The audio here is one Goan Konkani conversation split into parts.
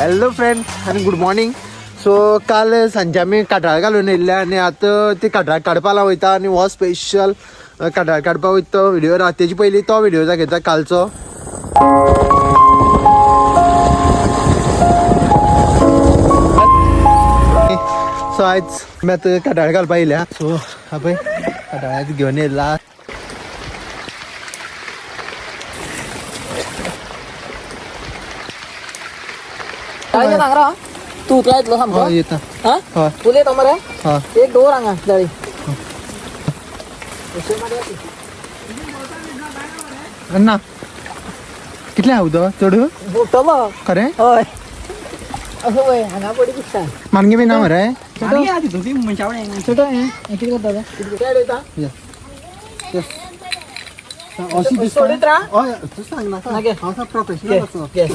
हॅलो फ्रेंड आनी गुड मॉर्निंग. सो काल सांजे आमी काटाळ घालून येयल्ले आनी आतां ती काटाळ काडपाक वयता आनी हो स्पेशल काटाळ काडपाक वयता तो व्हिडिओ. रातीचे पयलीं तो व्हिडिओ दाखयता कालचो. सो आयज आमी आतां काटाळ घालपाक येयल्या. सो हा पळय काटाळ्याक घेवन येयला. काय सांग राव, तूं उतला येतलो सामको? हय येता. हा. हय. उलयता मरे. हय. एक दवर हांगा जाळी. ना कितलें आहा उदक चड? बुडटलो. खरें? हय, असो पळय हांगा पडी दिसता. मानगे बी ना मरे? छोटो हें हें कितें करता तें? काय उडयता? अशी दिसता. सोडीत राव. हय, तूं सांग नाका. ना घे. हांव साप प्रोफेशनल घे आसा. घे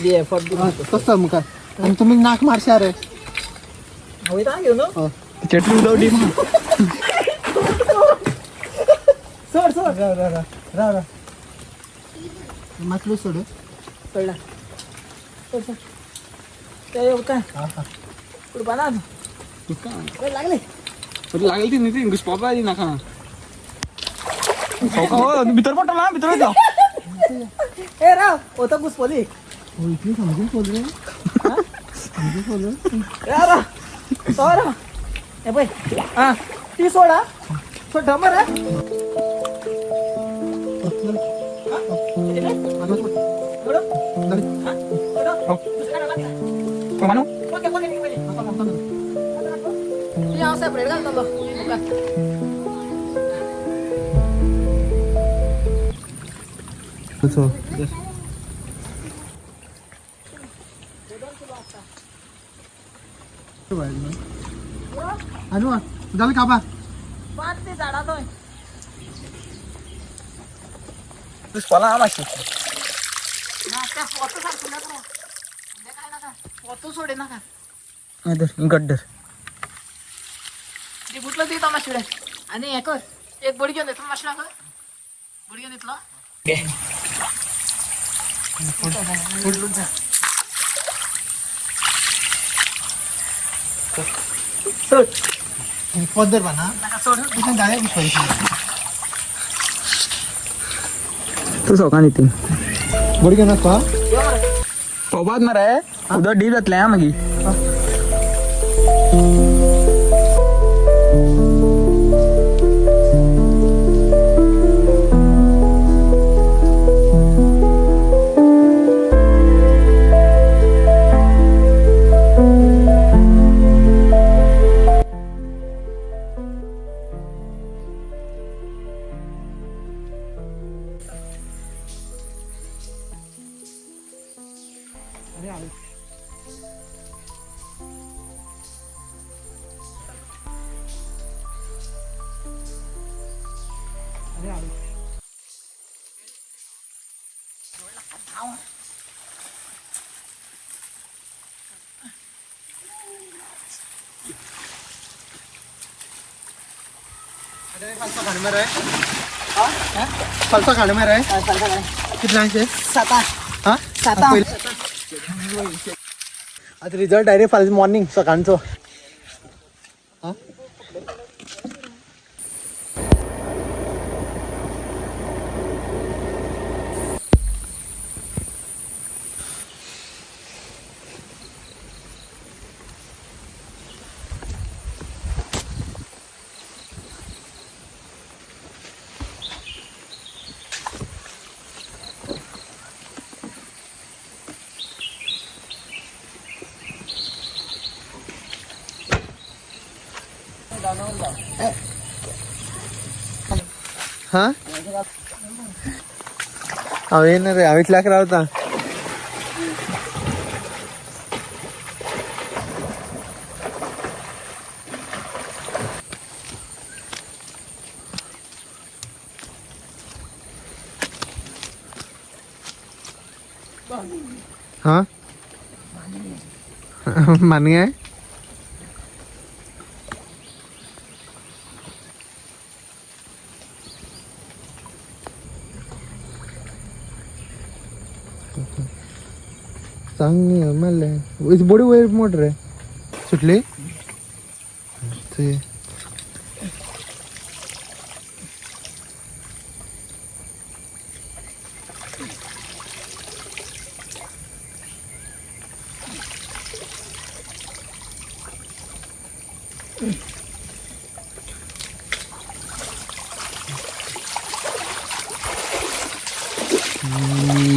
दी एफर्ट दी. हय, तसो मुखार आनी तुमी नाक मारशा रे. वयता घेवन. हय. चेटली उदक दी. सोड सोड. राव राव राव राव राव मातलो सोड. सोडला, सोड सोड ते उरता. हा हा. उडपा ना लागले. लागली ती नितीन घुसपावपा दी नाका. हो, भितर पडटा ना, भितर वयता. ए राव, वता घुसपली. हो, इतली समजून सोड रे, समजून सोड रे. राव राव तो राव, हे पळय. आं, ती सोड. हा, सोड मरे. मानू. हांव सेपरेट घालतलो. सो आनी जालें कापा. पांच ते झाडां थंय. घुसपाला मातशी. ना त्या पोतो सारको नाका, काय नाका, पोतो सोडे नाका. धर गड्डर. दिबुटलो दिता मातशे आनी हें कर, एक बडी घेवन येतलो मातशें नाका, बडी घेवन येतलो. सोड. पद्दर बाना. नाका, सोड. तुका जाळे घुसपाची. तूं सोका नितीन. बडी घेवन वचपा. पळोवपाक मरे उदक डीप जातलें आं मागीर. फालसा खाणें मरे, फालसा खाणें मरे. कितल्यांचे? सातां. हा. सातां. आतां रिजल्ट डायरेक्ट फाल्यां मॉर्निंग सकाळचो. हा. हा, हांव येयना रे, हांव इतल्याक रावता. हा, मानगे. चांगली मारले बोडी वयर मोड रे सुटली ते.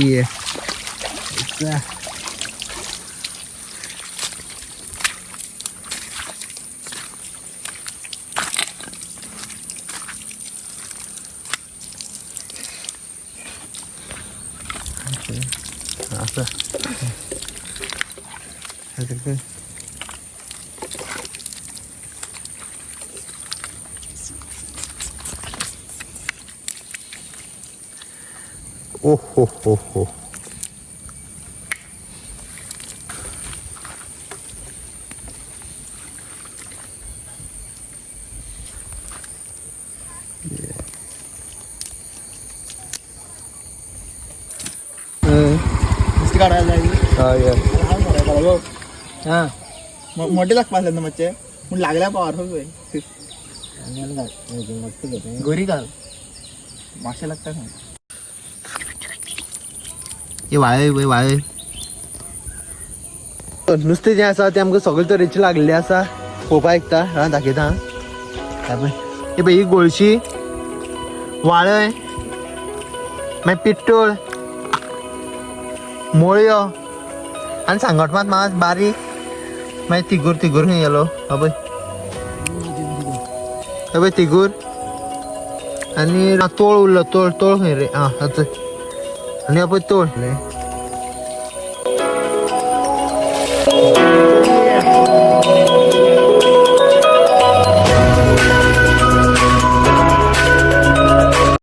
Yeah. असं ओ हो हो हो. नुसती काढायला जाय. हा. हा, मोठे लागपाक आसले न्हू मातशे, पूण लागल्या पावरफूल पळय. गोरी घाल, मातशें लागता खंय. हे वाळे वाळे नुस्तें जें आसा तें आमकां सगळे तरेचें लागलेलें आसा. पळोवपाक शकता, हांव दाखयता. हें पळय, हे पळय, ही गोळशी, वाळय, मागीर पिट्टोळ, मोळयो आनी सांगट मात मात बारीक. मागीर तिगूर, तिगूर खंय गेलो? हा पळय, हे पळय तिगूर. आनी तोळ उरलो, तोळ, तोळ खंय रे? आं, आतां आनी हा पळय तोळ.